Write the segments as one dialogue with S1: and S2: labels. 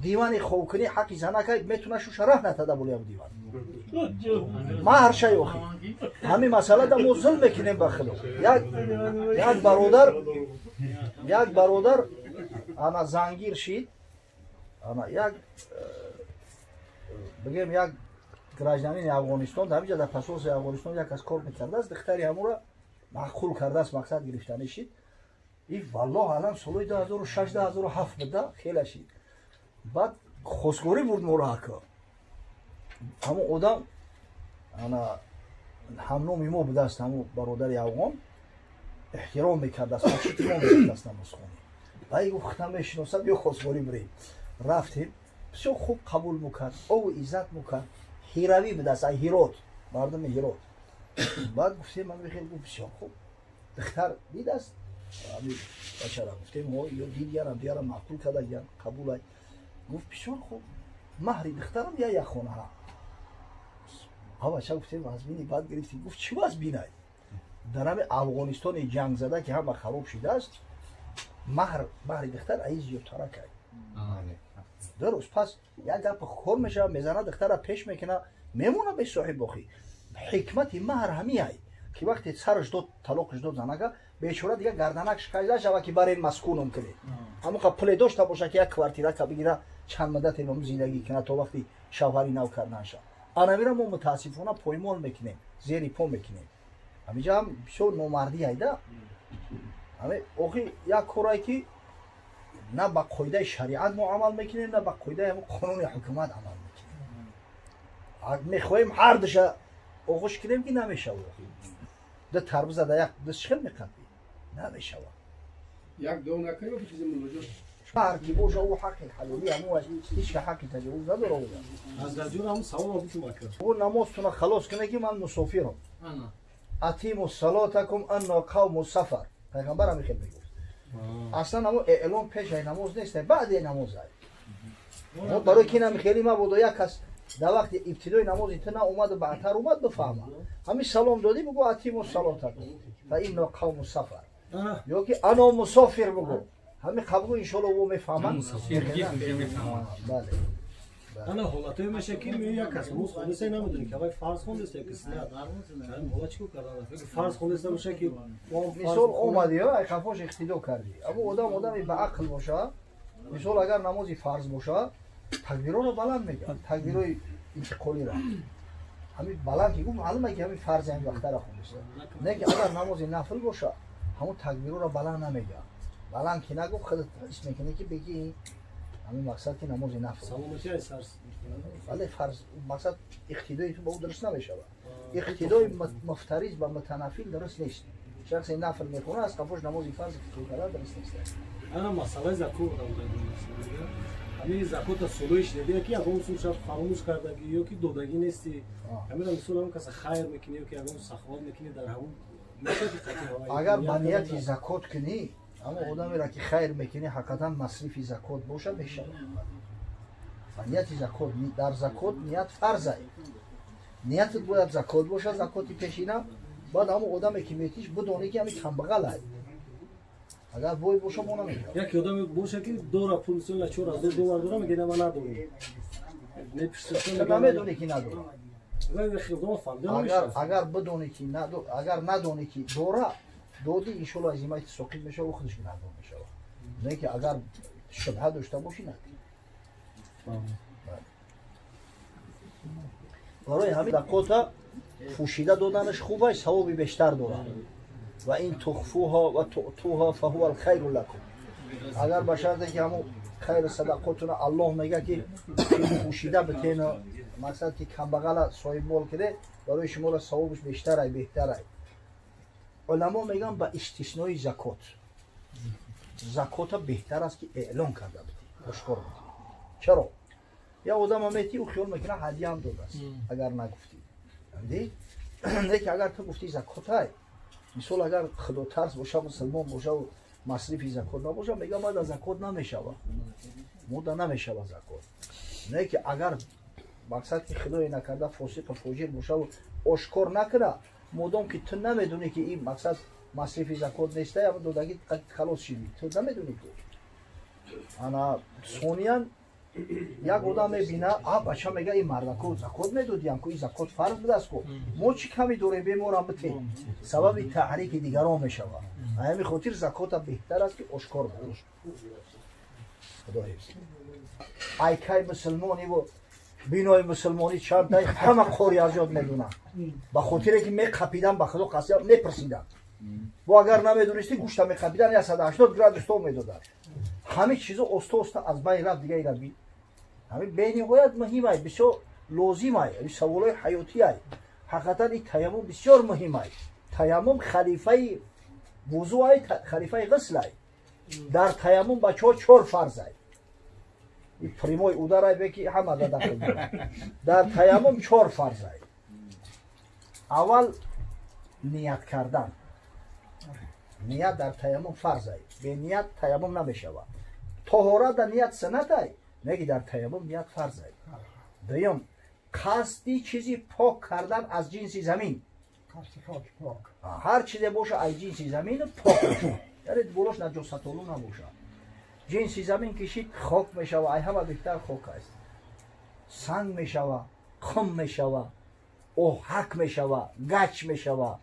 S1: Дивани хобкунӣ ҳаққи занака метуна шуша раҳ натада болоям диван. Маҳр шай охи. Ҳамин масъалада мо зулм мекунем ба худо. Як бародар ана зангир шид, ана як бигем, як гражданини Афғонистон дар ҳамиҷа, дар посольствои Афғонистон як кас кор мекардааст, духтари ҳамура маъқул кардааст, мақсад гирифтанӣ шид. И валлоҳ алам, солҳои 2006, 2007 буда, хела шид. Баъд хосгорӣ бурд моро ака. Ҳамон одам ана ҳамноми мо будааст, ҳамон бародари афғон эҳтиром мекардааст, масҷиди мо мерафтааст намозхонӣ. Баъд гуфт: «Худам мешиносам, ё хосгорӣ бирем». Рафтем, бисёр хуб қабул мекард, ову иззат мекард. Ҳиравӣ будааст, ай Ҳирот, мардуми Ҳирот. Баъд гуфтем, ман мехел, гуфт: «Бисёр хуб». Духтар дидааст ами бачара. Гуфтем: «Ё дидиярам, дигарам маъқул кардагиян, қабулай». Гуфт: «Бисёр хуб, маҳри духтарам я як хонаҳа». Ҳа, бача, гуфтем, вазбини бад гирифтӣ. Гуфт: «Чӣ вазбинай? Дар ҳами Афғонистони ҷангзада, ки ҳама хароб шидааст, маҳр, маҳри духтар аи зиёдтаракай». Дуруст, пас як гап кор мешава, мезана, духтара пеш мекуна, мемона бесоҳиб. Охи, ҳикмати маҳр ҳамиай, ки вақте сараш дод, талоқаш дод занака, бечора дига гарданак шикаста шава, ки барен маскунум кунед. Ҳамоқа пуле дошта боша, ки як квартирака бигира, чанд муддате мо зиндагӣ кунад, то вақти шавҳари нав карданша. Анамира мо мутаассифона поймол мекунем, зери по мекунем. Ҳамиҷа ҳам бисёр номардӣ айда. Охи, як корае, ки на ба қоидаи шариат мо амал мекунем, на ба қоидаи ҳамн қонуни ҳукумат амал мекунем. Мехоҳем ҳар душа оғӯш кунем, ки намешава. Ду тарбуза да як даст чӣ хел меқапӣ? Намешава.
S2: Як дуо накунем, чизи муллоҷон.
S1: Ҳар ки боша, ӯ ҳаққи ҳалолӣ ҳаму, ҳеч ка ҳаққи таҷовуз надора.
S3: Аз радио ҳам савол бутум, ака.
S1: Ӯ намозтуна халос куне, ки ман мусофирам. أتموا صلاتكم إنا قوم سفر. пайғамбар ҳами хел мегуфт. Аслан ҳамо эълон пешаи намоз нест, баъди намоз ай. Мо барои ки нами хели мабодо як кас дар вақти ибтидои намози ту наомаду баъдтар омад, бифаҳма. Ҳамин салом додӣ, бугӯ: أتموا صلاتكم فإنا قوم سفر ё ки أنا مسافر бугӯ. Ҳамин қабгӯ, иншолло, ӯ мефаҳмад. Бале.
S3: Ана ҳолатое меша, ки як кас намоз хондаста, намедони, ки аввай фарз хондаста ё ки суннат. Ҳамин ҳолат чӣ кор кардан, фарз хондаста боша, ки
S1: Мисол, омадӣ, ай қафош иқтидо кардӣ, аммо одам одами ба ақл боша, мисол, агар намози фарз боша, такбироро баланд мегӯяд, такбирои интиқолиро ҳамин баланд ки гуфт, маълуме, ки ҳамин фарзи ҳамин вақтара хондаста. Не ки агар намози нафл боша, ҳамон такбироро баланд намегӯяд. Баланд ки нагуфт, худат ҳис мекунӣ, ки беги ҳамин мақсад, ки намози нафл. Бале, фарз, мақсад, иқтидои ту ба ӯ дуруст намешавад. Иқтидои муфтариз ба мутанафил дуруст нест. Шахсе нафл мехонад, аз қафош намози фарз иқтидо кардан дуруст нест.
S3: Ана масъалаи закот. Ҳамин закота солои шунидия, ки ягон сум шаб фаромӯш кардагӣ ё ки додагӣ нести, ҳамина мисол, ҳамон каса хайр мекунӣ ё ки ягон саховат мекунӣ, дар ҳамон
S1: Агар ба нияти закот кунӣ, ҳамон одамеро, ки хайр мекунӣ, ҳақиқатан масрифи закот боша, мешавад ба нияти закот. Дар закот ният фарзай, ниятат бояд закот боша, закоти пешина. Баъд ҳамон одаме, ки метиш, бидонӣ, ки ҳамин камбағалай. Агар бой боша, мо намекард.
S3: Яке одаме боша, ки дора пул, мисол, 4000 доллар дора, мега: «Ман надорам».
S1: Намедонӣ, ки надора. Агар бидонӣ, ки агар надонӣ, ки дора, додӣ, иншолло, аз зиммати соқит мешава, худаш гунаҳгор мешава. Не ки агар шубҳа дошта бошӣ, надӣ. Барои ҳамин закота пӯшида доданаш хуб аст, савоби бештар дорад. وإن تخفوها وتؤتوها فهو خير لكم. Агар ба шарте, ки ҳамон хайру садақотуна, Аллоҳ мега, ки пӯшида битена, мақсад, ки камбағала соҳибмол киде, барои шуморо савобаш бештарай, беҳтарай. Уламо мегӯянд, ба истиснои закот. Закота беҳтар аст, ки эълон карда битӣ, ошкор битӣ. Чаро? Я одама метӣ, ӯ хиёл мекунад, ҳадияам додааст, агар нагуфтӣ. Не ки агар ту гуфтӣ, закотай, мисол, агар худотарс боша, мусулмон боша, масрифи закот набоша, мега: «Мада закот намешава, мода намешава закот». Не ки агар, мақсад, ки худое накарда, фосиқу фоҷир бошаву ошкор накуна, модом ки ту намедонӣ, ки ин, мақсад, масрифи закот неста, додагӣ халос шидӣ, ту намедонӣ ку. Ана сониян Як одам мебина, а бача мега ин мардако закот медодиям ку, ин закот фарз будааст ку, мо чӣ ками дорем, беморам битем. Сабаби таҳрики дигарон мешавад. Ҳамин хотир закота беҳтар аст ки ошкор бошад. Худо ҳифз. Айкай мусулмониву бинои мусулмонӣ чанд ҳама қори аз ёд медонанд. Ба хотире ки меқапидан, ба худо қасам мепурсиданд. Бо агар намедонистӣ гӯшта меқапидан 180 градус тоб медоданд. Ҳамин чизо оста оста аз байн рафт, дига ира би. Ҳамин бениҳоят муҳим ай, бисёр лозим ай, саволҳои ҳаётӣ ай. Ҳақиқатан ин таяммум бисёр муҳим ай. Таяммум халифаи вузӯ ай, халифаи ғусл ай. Дар таяммум бачаҳо чор фарз ай. И прямой удар ай беки ҳама да дахл дорад. Дар таяммум чор фарз ай. Аввал ният кардан. Ният дар таяммум фарз ай. Бе ният таяммум намешавад. Тоҳорат дар ният суннат ай, неки дар таяммум ният фарз ай. Дуюм, қасди чизи пок кардан аз ҷинси замин. Ҳар чизе боша аз ҷинси замин пок бошад. Яъне болош наҷосатолу набошад. Ҷинси замин кишид хок мешава, ай ҳама беҳтар хок аст. Санг мешава, қум мешава, оҳак мешава, гач мешава.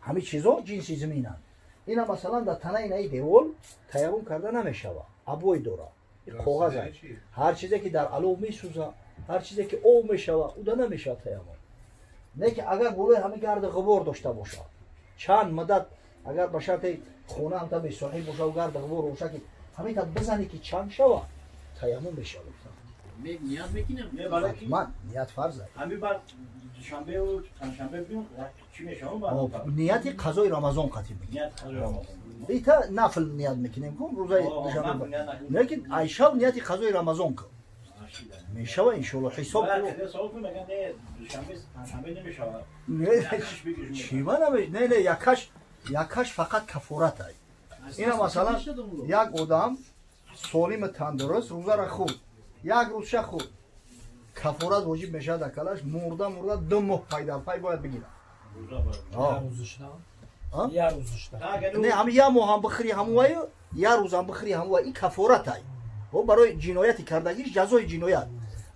S1: Ҳамин чизо ҷинси заминанд. Ина масалан дар танаи наи девол таяммум карда намешава. Обой дора, коғаз аст. Ҳар чизе ки дар алов месӯза, ҳар чизе ки об мешава, уда намешава таяммум. Не ки агар болои ҳамин гарди ғубор дошта бошад, чанд муддат агар ба шарти хона ҳам та бесоҳиб боша ва гарди ғубор боша ки ҳамин та бизанӣ ки чанг шава, таяммум мешава.
S4: Ният мекунем?
S1: Ҳатман ният фарз аст.
S4: Ҳамин баъд душанбеву панҷшанбе биём, чӣ мешавад?
S1: Нияти қазои Рамазон қатъи мекунем. Ита нафл ният мекунем ку рӯзаи душанбе. Лекин айшав нияти қазои Рамазон кун. Мешава иншоалло ҳисоб. Чима наме? Не, не, якаш фақат кафорат ай. Ина масалан як одам солим тандуруст рӯзара хӯрд. Як рӯзша хӯрд. Кафорат воҷиб мешавад акалаш, мурда мурда 2 моҳ пайдарпай бояд бигирад. Не, ҳами як моҳ ҳам бихӯри ҳамуваю, як рӯз ҳам бихӯри ҳамувай, ин кафорат ай. Бо барои ҷинояти кардагиш ҷазои ҷиноят.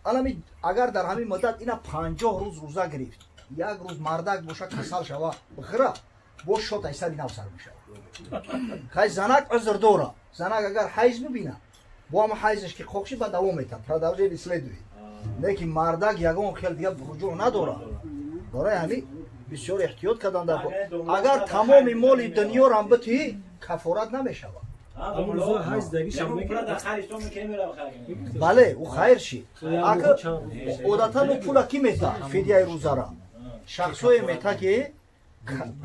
S1: Алами агар дар ҳамин муддат ина 50 рӯз рӯза гирифт, як рӯз мардак боша касал шава бихӯра, бош шот ай сари нав сар мешавад. Хай занак узр дора. Занак агар ҳайз бибина, бо ҳама ҳайзаш ки қоқ шид, ба давом метавад. Продолжение следует. Лекин мардак ягон хел дига руҷӯъ надорад. Барои ҳамин бисёр эҳтиёт кардан дар. Агар тамоми моли дунёрам битӣ, кафорат намешавад. Бале, ӯ хайр шид. Ака одатан ӯ пула ки мета фидияи рӯзара? Шахсое мета ки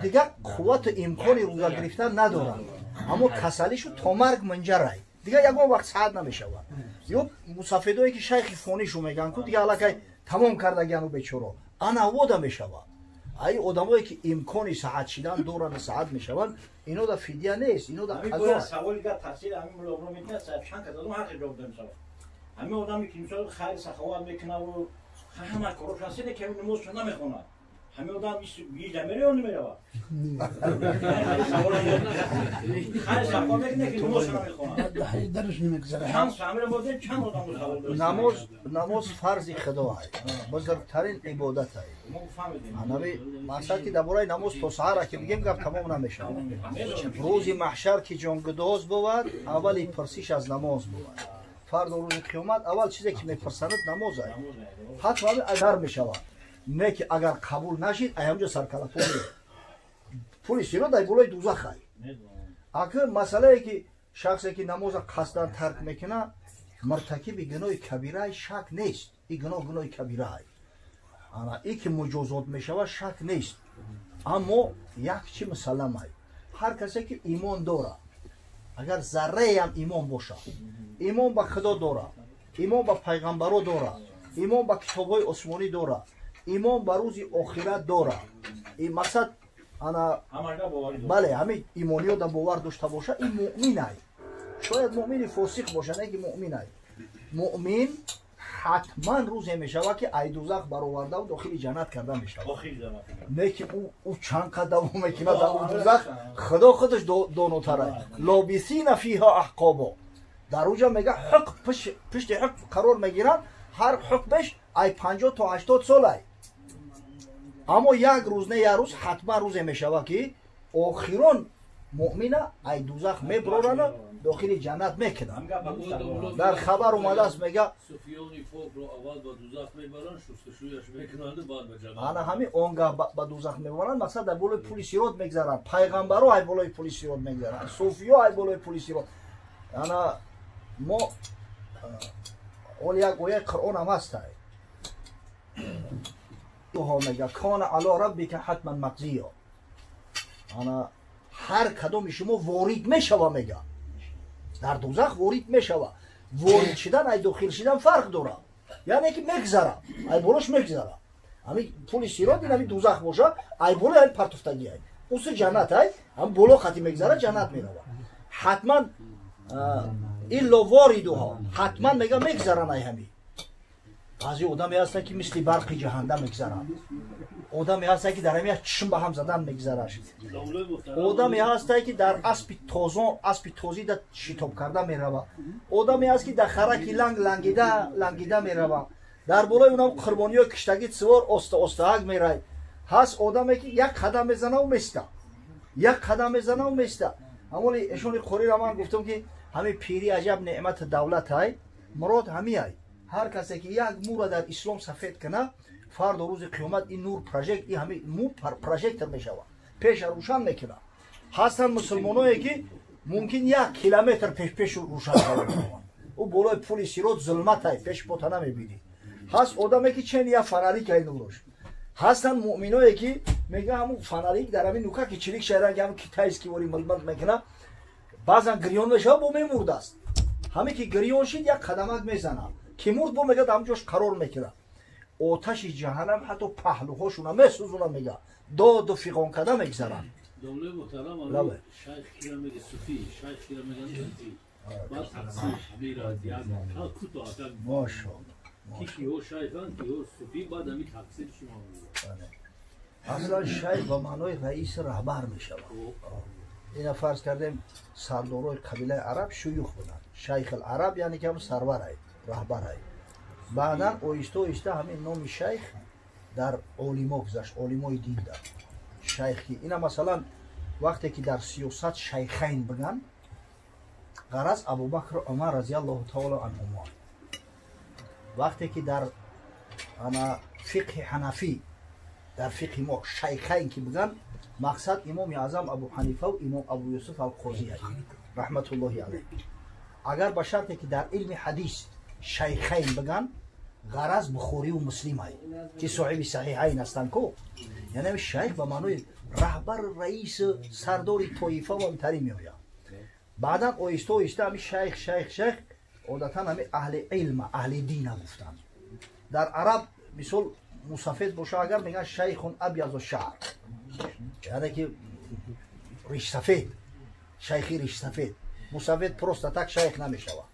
S1: дигар қуввату имкони рӯза гирифтан надоранд, аммо касалишу то марг мунҷарай. Дигар ягон вақт саат намешавад. Ё мусафедое ки шайхи фонишу мегӯянд ку дигар аллакай тамом кардагиану бечоро. Ана вода мешавад. Ай одамое ки имкони саат шидан доранд, саат мешаванд, ино да фидия нест, ино да қазо.
S4: Саволи га тафсил ҳамин мулоқро мекунад, чанд кас одам ҳақи ҷавоб дод мисол. Ҳамин одаме ки мисол хайр саховат мекунад ва ҳама кораш ҳаст, ки намозшо намехонад. Ҳамин одам биҳишт меравад ё намеравад? Хайр саховат мекунад ки намозшо намехонад. Чанд ҳамин модем чанд одам савол дод.
S1: Намоз фарзи худо аст. Бузургтарин ибодат аст. Ҳамин мақсад ки дар бораи намоз то саҳара ки бигем гап тамом намешавад. Рӯзи маҳшар ки ҷонгудоз бувад, аввали пурсиш аз намоз бувад. Фардо рӯзи қиёмат аввал чизе ки мепурсанад намоз аст. Ҳатман агар мешавад. Не ки агар қабул нашид, ай ҳамҷо саркалатон меравад. Пули сиро дар болои дузах ай. Ака масъалае ки шахсе ки намоза қасдан тарк мекунад, муртакиби гуноҳи кабираи шак нест. Ин гуноҳ гуноҳи кабира ай. Ана и ки муҷозот мешавад шак нест. Аммо як чи мусаллам ай. Ҳар касе ки имон дорад, агар зарраеам имон бошад, имон ба Худо дорад, имон ба пайғамбаро дорад, имон ба китобҳои осмонӣ дорад, имон ба рӯзи охират дорад. Ин мақсад ана бале, ҳамин имониё да бовар дошта бошад, ин муъмин ай. Шояд муъмини фосиқ бошад, не ки муъмин ай. Муъмин ҳатман рӯзе мешавад ки ай дузах баровардаву дохили ҷаннат карда мешавад. Не ки ӯ чанд қад давом мекунад дар ӯ дузах, Худо худаш донотар аст. Лобисина фиҳа аҳқобо. Дар уҷа мега ҳукм пишти ҳукм қарор мегиранд, ҳар ҳукмеш ай 50 то 80 сол ай. Аммо як рӯз не як рӯз ҳатман рӯзе мешавад ки охирон муъмина ай дузах меброрана дохили ҷаннат мекунанд. Дар хабар омадааст мега ана ҳамин он гаҳ ба дузах мебаранд, мақсад дар болои пули сирот мегзаранд, пайғамбаро ай болои пули сирот мегзаранд, суфиё ай болои пули сирот. Ана мо ол як ояи Қуръон ҳам ҳастай, мега кана ало раббика ҳатман мақзиё. Ана ҳар кадоми шумо ворид мешава, мега дар дузах ворид мешава. Ворид шидан ай дохил шидан фарқ дорад, яъне ки мегзара, ай болош мегзара. Ҳами пули сирот ин ҳами дузах боша, ай болои ҳами партуфтагӣ ай уси ҷаннат ай, ҳам боло хати мегзара ҷаннат мерава. Ҳатман илло воридуҳо, ҳатман мега мегзаран ай ҳами. Баъзе одаме ҳастанд ки мисли барқи ҷаҳанда мегзаранд, одаме ҳастанд ки дар ҳами чишм ба ҳам задан мегзараш, одаме ҳастанд ки дар аспи тозон аспи тозида шитоб карда мерава, одаме ҳаст ки дар хараки ланг лангида лангида мерава, дар болои унам қурбониҳои киштагӣ сивор оста остаак мерай. Ҳаст одаме ки як қадам мезанаву места, як қадам мезанаву места. Ҳамоли эшони қориро ман гуфтам ки ҳамин пирӣ аҷаб неъмати давлат ай, мурод ҳами ай. Ҳар касе ки як мӯра дар ислом сафед кана, фардо рӯзи қиёмат ин нур прожект, ин ҳами мӯ прожектор мешавад, пеша рӯшан мекунад. Ҳастанд мусулмоное ки мумкин 1 километр пеш рӯшан шавад, ӯ болои пули сирот зулмат ай, пеш пота намебинӣ. Ҳаст одаме ки чен як фонарик ай нурош. Ҳастанд муъминое ки мега ҳамун фонарик дар ҳамин нука ки чилик шайранг ҳамин китайский вори милмилт мекунад, баъзан гирён мешавад, бо мемурдааст. Ҳаме ки гирён шид як қадамак мезанад, ки мурд бо мега дар ҳамҷош қарор мекунад. Оташи ҷаҳаннам ҳатто паҳлӯҳошуна месӯзонад, мега доду фиғон карда мегзаранд. Аслан шайх ба маънои раиси раҳбар мешавад. Ина фарз кардем сардорои қабилаи араб шуюх буданд. Шайх алараб яъне ки ҳам сарвар ай, раҳбар ай. Баъдан оҳиста оҳиста ҳамин номи шайх дар олимо гузашт, олимои дин дар шайхи. Ина масалан вақте ки дар сиёсат шайхайн биган, ғараз Абубакр Умар разиаллоҳу таоло анҳумо. Вақте ки дар ана фиқҳи ҳанафӣ, дар фиқҳи мо шайхайн ки биган, мақсад имоми аъзам Абу Ҳанифа ва имом Абу Юсуф алқозӣ раҳматуллоҳи алайҳ. Агар ба шарте ки дар илми ҳадис шайхайн биган, ғараз Бухориву Муслим ай ки соҳиби саҳиҳайн ҳастанд ку. Яъне шайх ба маънои раҳбар, раис, сардори тоифа ва интари меояд. Баъдан оҳиста оҳиста ҳами шайх шайх шайх одатан ҳами аҳли илма, аҳли дина гуфтанд. Дар араб мисол мусафед боша агар мегӯянд шайхун абязу шаър, яъне ки ришсафед, шайхи ришсафед. Мусафед просто так шайх намешавад.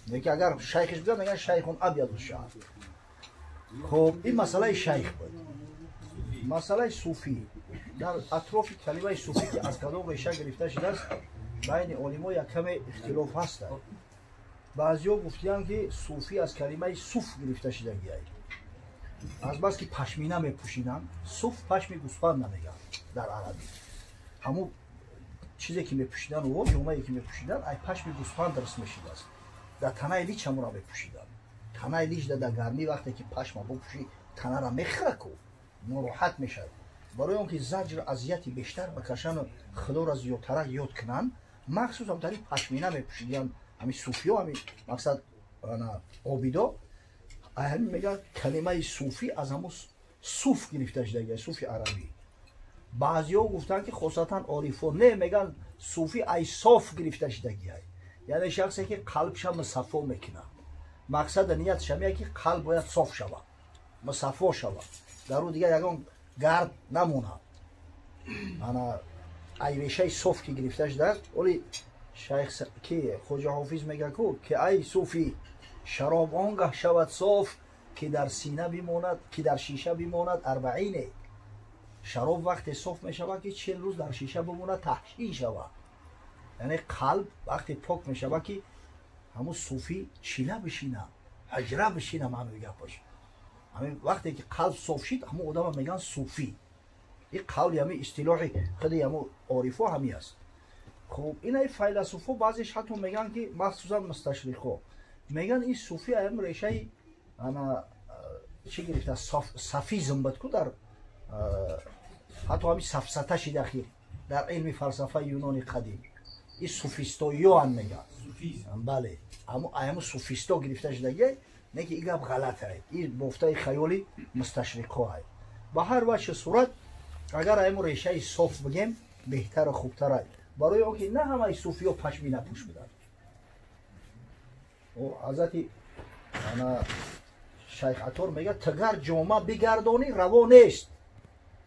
S1: Лекин агар шайхиш бигӯянд мегӯянд шайхун абязу шаър. Хоб, ин масъалаи шайх буд. Масъалаи суфӣ. Дар атрофи калимаи суфӣ ки аз кадом реша гирифта шудааст, байни олимо як каме ихтилоф ҳастанд. Баъзиҳо гуфтиянд ки суфӣ аз калимаи суф гирифта шудагиай. Азбаски пашмина мепӯшиданд, суф пашми гӯсфанд намегӯянд дар арабӣ. Ҳамун чизе ки мепӯшиданд, ӯ ҷомае ки мепӯшиданд, ай пашми гӯсфанд дарст мешидааст. Дар танаи лич ҳамонро мепӯшиданд. Танаи лич дар гармӣ вақте ки пашма бупӯшӣ, танара мехӯра ку, нороҳат мешавад. Барои он ки заҷр азияти бештар бакашану худоро зиёдтарак ёд кунанд, махсус ҳамтари пашмина мепӯшиданд. Ҳамин суфиё, ҳамин мақсад обидо, ҳамин мегӯяд калимаи суфӣ аз ҳамун суф гирифта шудагия, суфи арабӣ. Баъзиҳо гуфтанд ки хосатан орифо не, мегӯянд суфӣ ай соф гирифта шудагия, яъне шахсе ки қалбша мусаффо мекунад. Мақсада ниятш ҳамия ки қалб бояд соф шавад, мусаффо шавад, дар ӯ дигар ягон гард намонад. Ана ай решаи соф ки гирифта шудааст. Оли шайх ки Хоҷа Ҳофиз мегӯяд ку ки ай суфӣ шароб он гаҳ шавад соф ки дар сина бимонад, ки дар шиша бимонад арбаине. Шароб вақте соф мешавад ки 40 рӯз дар шиша бимонад, таҳшин шавад. Яъне қалб вақте пок мешавад ки ҳамун суфӣ чила бишина, ҳаҷра бишина, маънои гапаш. Ҳамин вақте ки қалб соф шид, ҳамун одама мегӯянд суфӣ. Ин қавли ҳамин истилоҳи худи ҳамун орифо ҳамин аст. Хуб, инаи файласуфо баъзеш ҳатто мегӯянд ки махсусан мусташриқҳо мегӯянд ин суфӣ ҳам решаи ана чӣ гирифта, софизм буд ку, дар ҳатто ҳамин сафсата шид ахир дар илми фалсафаи юнони қадим. Ин суфистоиёан мегӯянд. Бале, ҳамун суфисто гирифта шудагия, не ки ин гап ғалат ай, ин бофтаи хаёли мусташриқҳо ай. Ба ҳар вачҳи сурат, агар ҳамун решаи соф бигем, беҳтару хубтар ай, барои он ки на ҳамаи суфиё пашминапӯш буданд. Ҳазрати ана Шайх Атор мегӯяд: тагар ҷома бигардонӣ, раво нест,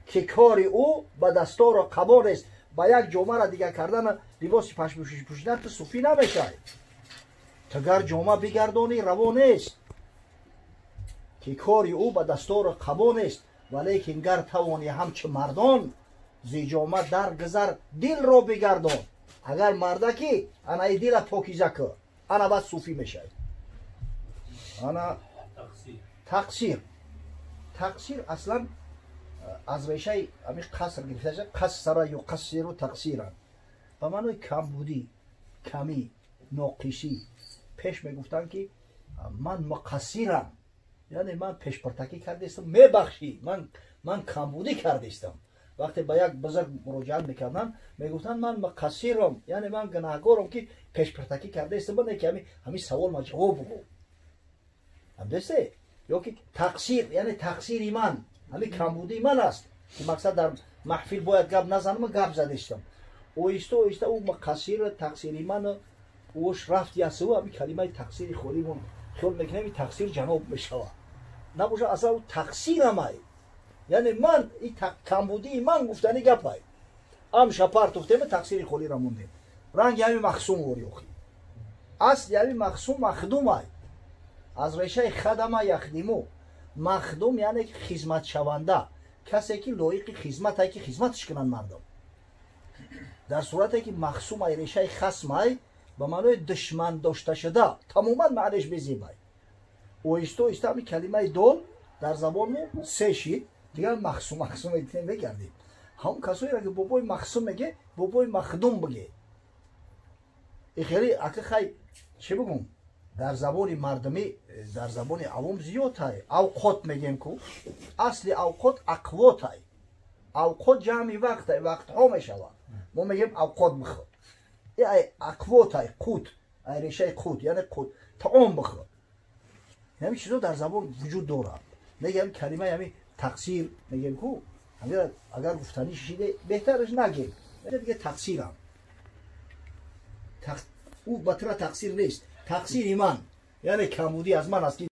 S1: ки кори ӯ ба дастору қабо нест. Ба як ҷомаро дигар кардан, либоси пашмпӯшӣ пӯшидан, ту суфӣ намешавӣ. Тагар ҷома бигардонӣ, раво нест, ки кори ӯ ба дастору қабо нест, валекин гар тавонӣ ҳамчу мардон, зи ҷома дар гузар, дилро бигардон. Агар мардакӣ, анаи дила покиза кӯ, ана баъд суфӣ мешавӣ. Ана тақсир. Тақсир аслан аз решаи ҳамин қаср гирифта шуда, қассара юқассиру тақсиран, ба маънои камбудӣ, камӣ, ноқисӣ. Пеш мегуфтанд ки ман муқассирам, яъне ман пешпартакӣ кардастам, мебахшӣ, ман камбудӣ кардастам. Вақте ба як бузург муроҷиат мекарданд, мегуфтанд: ман муқассирам, яъне ман гунаҳгорам, ки пешпартакӣ кардаистам, не ки ҳамин савол ма ҷавоб бугӯ. Ҳамдесте? Ё ки тақсир, яъне тақсири ман, ҳамин камбудии ман аст, ки мақсад дар маҳфил бояд гап назанам, гап задистам. Оҳиста оҳиста ӯ муқассир, тақсири ман ӯш рафт ясу, ҳамин калимаи тақсири холимон хиёл мекунем, тақсир ҷаноб мешавад. Набошад, аслан ӯ тақсирамай, яъне ман камбудии ман гуфтани гапай. Амша партофтем, тақсири холиро мондем. Ранги ҳамин махсум вори охи. Асли ҳамин махсум махдумай, аз решаи хадама яхдиму. Махдум яъне хизматшаванда, касе ки лоиқи хизматай, ки хизматш кунанд мардум. Дар сурате ки махсумай, решаи хасмай, ба маънои душман дошташуда, тамоман маънеш безебай. Оҳиста оҳиста ҳамин калимаи дол дар забонмо се шид, дигар махсум махсум мегардем. Ҳамон касоеро ки бобои махсум меге, бобои махдум биге. Ихели ака хай чӣ бигум, дар забони мардумӣ, дар забони авом зиёдтай. Авқот мегем ку, асли авқот ақвотай. Авқот ҷамъи вақтай, вақтҳо мешавад. Мо мегем авқот бихӯр, ай ақвотай, қут, ай решаи қут, яъне қут, таом бихӯр. Ҳамин чизо дар забон вуҷуд дорад. Мегем калимаи ҳамин тақсир мегем ку, агар гуфтанӣ шиде, беҳтараш нагем, дига тақсирам. Ӯ ба тура тақсир нест, тақсири ман, яъне камбудӣ аз ман аст ки